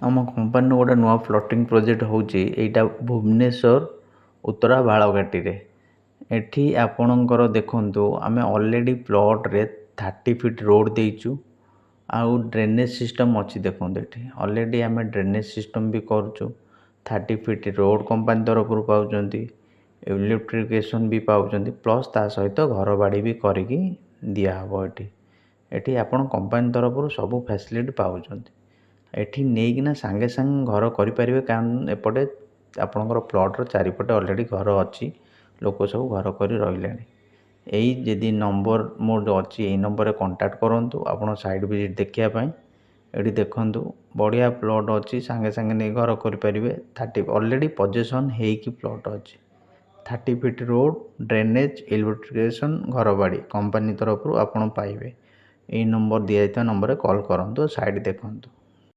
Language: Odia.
ଆମ କମ୍ପାନୀର ଗୋଟେ ନୂଆ ପ୍ଲଟିଂ ପ୍ରୋଜେକ୍ଟ ହେଉଛି। ଏଇଟା ଭୁବନେଶ୍ୱର ଉତ୍ତରା ବାଳକାଟିରେ। ଏଠି ଆପଣଙ୍କର ଦେଖନ୍ତୁ, ଆମେ ଅଲରେଡ଼ି ପ୍ଲଟ୍ରେ 30 ଫିଟ୍ ରୋଡ଼ ଦେଇଛୁ ଆଉ ଡ୍ରେନେଜ୍ ସିଷ୍ଟମ୍ ଅଛି। ଦେଖନ୍ତୁ, ଏଠି ଅଲରେଡ଼ି ଆମେ ଡ୍ରେନେଜ୍ ସିଷ୍ଟମ୍ ବି କରୁଛୁ। 30 ଫିଟ୍ ରୋଡ଼ କମ୍ପାନୀ ତରଫରୁ ପାଉଛନ୍ତି, ଇଲେକ୍ଟ୍ରିଫିକେସନ୍ ବି ପାଉଛନ୍ତି, ପ୍ଲସ୍ ତା ସହିତ ଘର ବାଡ଼ି ବି କରିକି ଦିଆହେବ ଏଠି। ଏଠି ଆପଣ କମ୍ପାନୀ ତରଫରୁ ସବୁ ଫ୍ୟାସିଲିଟି ପାଉଛନ୍ତି। ଏଠି ନେଇକିନା ସାଙ୍ଗେ ସାଙ୍ଗେ ଘର କରିପାରିବେ, କାରଣ ଏପଟେ ଆପଣଙ୍କର ପ୍ଲଟ୍ର ଚାରିପଟେ ଅଲରେଡ଼ି ଘର ଅଛି, ଲୋକ ସବୁ ଘର କରି ରହିଲେଣି। ଏଇ ଯଦି ନମ୍ବର ମୋର ଅଛି, ଏଇ ନମ୍ବରରେ କଣ୍ଟାକ୍ଟ କରନ୍ତୁ ଆପଣ ସାଇଟ୍ ଭିଜିଟ୍ ଦେଖିବା ପାଇଁ। ଏଠି ଦେଖନ୍ତୁ, ବଢ଼ିଆ ପ୍ଲଟ୍ ଅଛି, ସାଙ୍ଗେ ସାଙ୍ଗେ ନେଇ ଘର କରିପାରିବେ। 30 ଅଲରେଡ଼ି ପଜେସନ୍ ହେଇକି ପ୍ଲଟ୍ ଅଛି। 30 ଫିଟ୍ ରୋଡ଼, ଡ୍ରେନେଜ୍, ଇଲେକ୍ଟ୍ରିଫିକେସନ୍, ଘରବାଡ଼ି କମ୍ପାନୀ ତରଫରୁ ଆପଣ ପାଇବେ। ଏଇ ନମ୍ବର ଦିଆଯାଇଥିବା ନମ୍ବରରେ କଲ୍ କରନ୍ତୁ, ସାଇଟ୍ ଦେଖନ୍ତୁ।